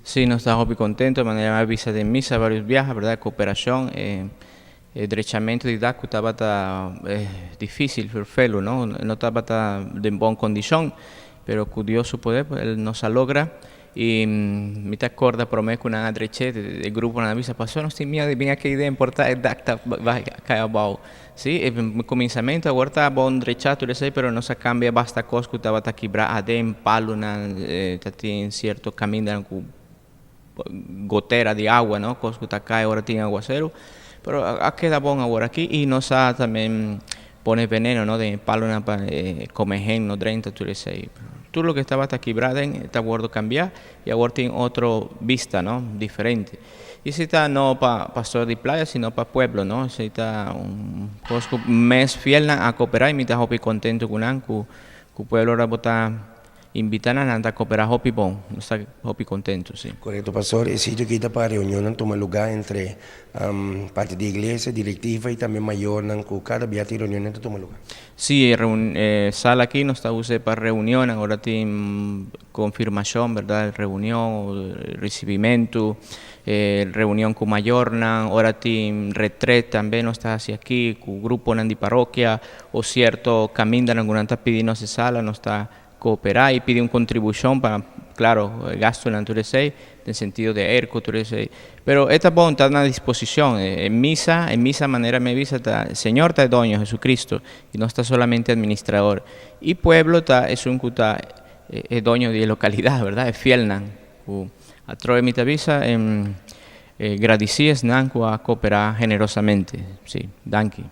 Sí, nos ta hopi kontentu, manera a bisa den misa varios biaha, berdat, kooperashon, drechamentu di dak ku tabata difísil, ferfelu, no, no tabata den bon kondishon, pero ku Dios su poder nos a logra. I mi ta korda promé ku nan a drech'é, e gruponan a bisa, "Pastor, nos tin miedu di bin aki den, por ta e dak ta bai kai abou." Sí, e kuminsamentu awor ta bon drechá tur esei, pero nos a kambia basta kos ku tabata kibrá aden, palunan, ta tin sierto kamindanan ku gotera di awa, no, kos ku ta kai ora tin aguaseru, pero a keda bon awor aki i nos a tambe pone veneno, no, den e palunan pa e komehen no drenta tur esei. Tur loke tabata kibrá den ta wòrdu kambiá i awor tin otro bista, no, diferente. I esei ta no pa pastor di Playa sino pa pueblo, no, esei ta un kos ku mes fielnan a koperá i mi ta hopi kontentu ku nan ku pueblo ora bo ta invitá nan, nan ta koperá hopi bon, nos ta hopi kontentu, si. Korekto, pastor, e sitio aki ta pa reunionnan tuma lugá entre parti di iglesia, direktiva i tambe mayornan ku kada bia tin reunionnan ta tuma lugá. Sí, e sala aki nos ta us'é pa reunionnan, ora tin konfirmashon, bèrdat, reunion, risibimentu, reunion ku mayornan, ora tin retret tambe nos ta hasi aki ku gruponan di parokia o sierto kamindanan ku nan ta pidi nos e sala, nos ta kooperá i pidi un kontribushon pa, klaro, gastunan tur esei, den sentido di airco tur esei. Pero e ta bon, ta na disposishon. E misa, e misa manera mi a bisa ta, Señor ta e doño, Jesucristo, i nos ta solamente administrador. I pueblo ta esun ku ta e doño di e lokalidat, bèrdat, e fielnan ku atrobe mi ta bisa, gradisí esnan ku a kooperá generosamente. Sí, danki.